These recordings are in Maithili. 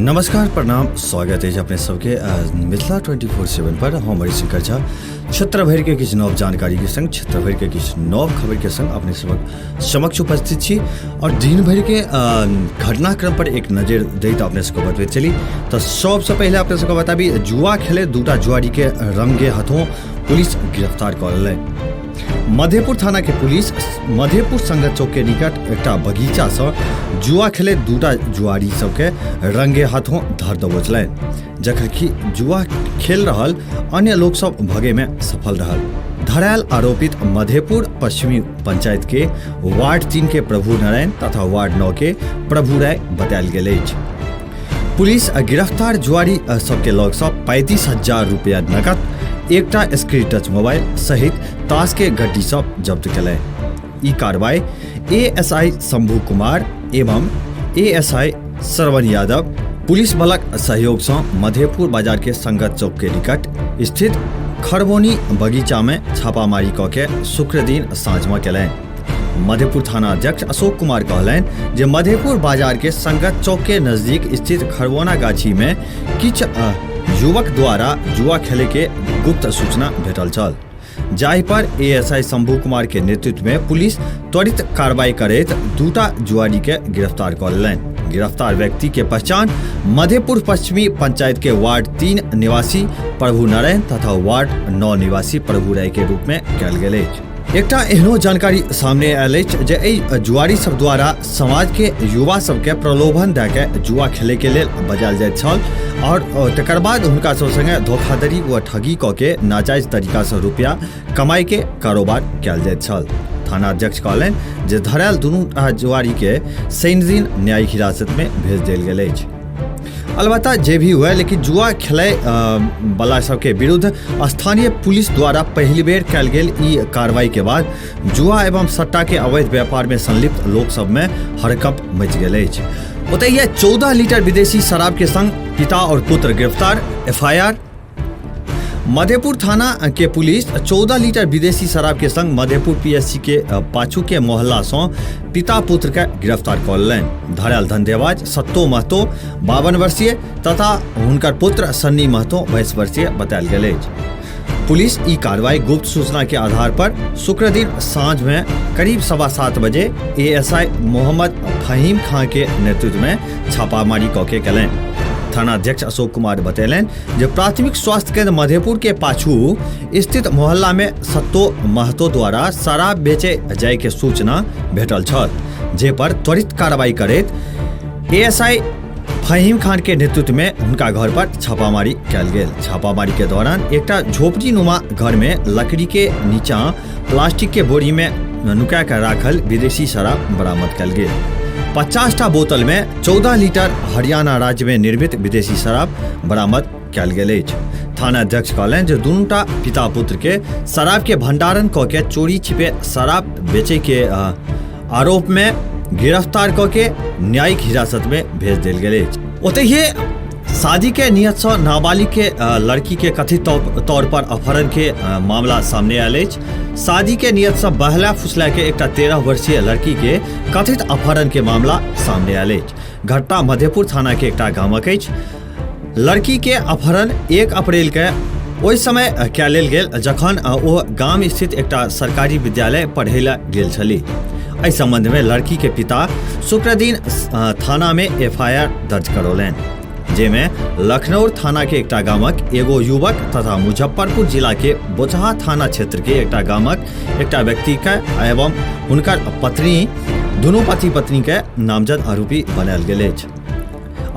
नमस्कार, प्रणाम, स्वागत अछि अपने सबके मिथिला 24/7 पर। हम हरिशंकर झा क्षेत्र भरि के किछु नव जानकारी के संग, क्षेत्र भरि के किछु नव खबर के संग अपने सबक समक्ष उपस्थित छी और दिन भरि के घटनाक्रम पर एक नजर दैत अपने सबके बतबैत चली। तऽ सबसँ पहिले अपने सबके बताबी, जुआ खेले दूटा जुआरी के रंगे हाथों पुलिस गिरफ्तार कऽ लेलनि। मधेपुर थाना के पुलिस मधेपुर संगत चौक के निकट एकटा बगीचा से जुआ खेले दूटा जुआरी सबके रंगे हाथों धर दबोचलनि, जखन कि जुआ खेल रहल अन्य लोक सब भगे में सफल रहल। धरायल आरोपित मधेपुर पश्चिमी पंचायत के वार्ड 3 के प्रभु नारायण तथा वार्ड 9 के प्रभु राय बतायल गेल अछि। पुलिस गिरफ्तार जुआरी सबके लग से 35,000 रुपया नकद, एकटा स्क्रीन टच मोबाइल सहित ताश के गड्डी सब जब्त केलनि। ई कार्रवाई एएसआई शंभू कुमार एवं एएसआई श्रवण यादव पुलिस बलक सहयोग से मधेपुर बाजार के संगत चौक के निकट स्थित खरबोनी बगीचा में छापामारी कऽ के शुक्र दिन साँझ में केलनि। मधेपुर थाना अध्यक्ष अशोक कुमार कहलनि जे मधेपुर बाजार के संगत चौक के नजदीक स्थित खरबोना गाछी में किछु युवक द्वारा जुआ खेले के गुप्त सूचना भेटल छल, जाहि पर एएसआई शंभू कुमार के नेतृत्व में पुलिस त्वरित कार्रवाई करैत दूटा जुआरी के गिरफ्तार कऽ लेलनि। गिरफ्तार व्यक्ति के पहचान मधेपुर पश्चिमी पंचायत के वार्ड 3 निवासी प्रभु नारायण तथा वार्ड 9 निवासी प्रभु राय के रूप में कयल गेल अछि। एकटा एहनो जानकारी सामने आयल अछि जे एहि जुआरी सब द्वारा समाज के युवा सबके प्रलोभन दए के जुआ खेले के लेल बजायल जाइत छल और तकर बाद हुनका सब संगे धोखाधड़ी व ठगी कऽ के नाजायज तरीका से रुपया कमाई के कारोबार कयल जाइत छल। थाना अध्यक्ष कहलनि जे धरायल दुनू जुआरी के शनि दिन न्यायिक हिरासत में भेज देल गेल अछि। अलबत्ता जे भी हुए, लेकिन जुआ खेलै वाला सबके विरुद्ध स्थानीय पुलिस द्वारा पहिल बेर कयल गेल ई कार्रवाई के बाद जुआ एवं सट्टा के अवैध व्यापार में संलिप्त लोक सब में हड़कंप मचि गेल अछि। ओतहि 14 लीटर विदेशी शराब के संग पिता और पुत्र गिरफ्तार, एफआईआर। मधेपुर थाना के पुलिस 14 लीटर विदेशी शराब के संग मधेपुर पीएससी के पाछू के मोहल्ला से पिता पुत्र के गिरफ्तार कऽ लेलनि। धरायल धंधेबाज सत्तो महतो 52 वर्षीय तथा हुनकर पुत्र सन्नी महतो 22 वर्षीय बतायल गेल अछि। पुलिस ई कार्रवाई गुप्त सूचना के आधार पर शुक्र दिन साँझ में करीब 7:15 बजे एएसआई मोहम्मद फहीम खां के नेतृत्व में छापामारी कऽ के केलनि। थानाध्यक्ष अशोक कुमार बतेलनि जे प्राथमिक स्वास्थ्य केंद्र मधेपुर के पाछू स्थित मोहल्ला में सत्तो महतो द्वारा शराब बेचे जाय के सूचना भेटल छल, जे पर त्वरित कार्रवाई करैत एएसआई फहीम खान के नेतृत्व में हुनका घर पर छापामारी कयल गेल। छापामारी के दौरान एकटा झोपड़ी नुमा घर में लकड़ी के नीचा प्लास्टिक के बोरी में नुका के राखल विदेशी शराब बरामद कयल गेल। 50टा बोतल में 14 लीटर हरियाणा राज्य में निर्मित विदेशी शराब बरामद कयल गेल अछि। थाना अध्यक्ष कहलनि जे दुनूटा पिता पुत्र के शराब के भंडारण कऽ के चोरी छिपे शराब बेचै के आरोप में गिरफ्तार कऽ के न्यायिक हिरासत में भेज देल गेल अछि। ओतहिए शादी के नियत से नाबालिग के लड़की के कथित तौर पर अपहरण के मामला सामने आयल अछि। शादी के नियत से बहला फुसला के एकटा 13 वर्षीय लड़की के कथित अपहरण के मामला सामने आयल अछि। घटना मधेपुर थाना के एकटा गामक अछि। लड़की के अपहरण 1 अप्रैल के ओहि समय कए लेल गेल जखन ओ गाम स्थित एकटा सरकारी विद्यालय पढ़ै लए गेल छली। एहि संबंध में लड़की के पिता शुक्रदिन थाना में एफआईआर दर्ज करौलनि, जाहिमे लखनऊ थाना के एकटा गामक एगो युवक तथा मुजफ्फरपुर जिला के बोचहा थाना क्षेत्र के एकटा गामक एकटा व्यक्ति के एवं हुनकर पत्नी दुनू पति पत्नी के नामजद आरोपी बनायल गेल अछि।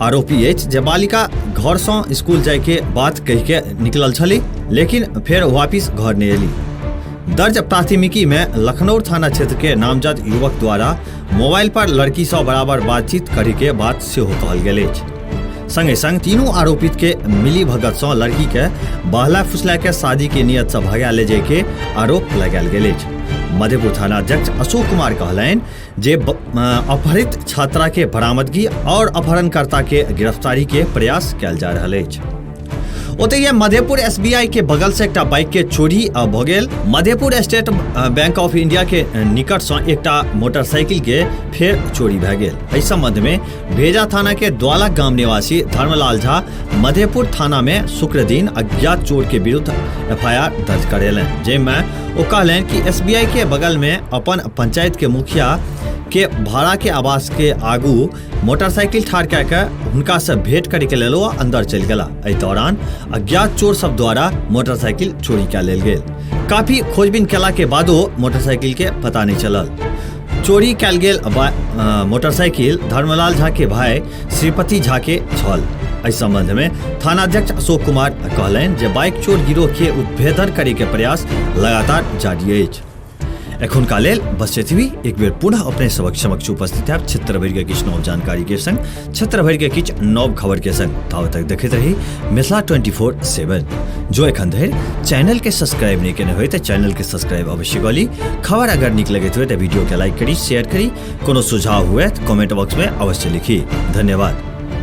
आरोपी अछि जे बालिका घर से स्कूल जाय के बात कहि के निकलल छली, लेकिन फेर वापिस घर नहीं एली। दर्ज प्राथमिकी में लखनऊ थाना क्षेत्र के नामजद युवक द्वारा मोबाइल पर लड़की से बराबर बातचीत करे के बात सेहो कहल गेल अछि। संगे संग तीनू आरोपित के मिली भगत से लड़की के बहला फुसला के शादी के नियत से भगा ले जाय के आरोप लगायल गेल अछि। मधेपुर थाना अध्यक्ष अशोक कुमार कहलनि जे अपहृत छात्रा के बरामदगी और अपहरणकर्ता के गिरफ्तारी के प्रयास कयल जा रहल अछि। ओतहि मधेपुर एसबीआई के बगल से एकटा बाइक के चोरी भऽ गेल। Madhepur state bank of India के निकट से एकटा मोटरसाइकिल के फेर चोरी भए गेल। एहि संबंध में भेजा थाना के द्वाला गाम निवासी धर्मलाल झा मधेपुर थाना में शुक्र दिन अज्ञात चोर के विरुद्ध एफआईआर दर्ज करेलनि, जाहिमे ओ कहलनि कि एसबीआई के बगल में अपन पंचायत के मुखिया के भाड़ा के आवास के आगू मोटरसाइकिल ठाढ़ कए के हुनकासँ भेंट करैके लेल ओ अंदर चलि गेला। एहि दौरान अज्ञात चोर सब द्वारा मोटरसाइकिल चोरी कए लेल गेल। काफी खोजबीन केला के बादो मोटरसाइकिल के पता नहीं चलल। चोरी कयल गेल मोटरसाइकिल धर्मलाल झा के भाई श्रीपति झा के छल। एहि संबंध में थानाध्यक्ष अशोक कुमार कहलनि जे बाइक चोर गिरोह के उद्भेदन करे के प्रयास लगातार जारी अछि। एखुनका लेल बस एतबी। एक बेर पुनः अपने सबक समक्ष उपस्थित है क्षेत्र भरि के किछु नव जानकारी के संग, क्षेत्र भरि के किछु नव खबर के संग। ताबत तक देखैत रही मिथिला 24/7। जो एखन धरि चैनल के सब्सक्राइब नहीं केने होय तऽ चैनल के सब्सक्राइब अवश्य कऽ ली। खबर अगर नीक लगैत हुए तऽ वीडियो के लाइक करी, शेयर करी। कोनो सुझाव हुए तऽ कमेंट बॉक्स में अवश्य लिखी। धन्यवाद।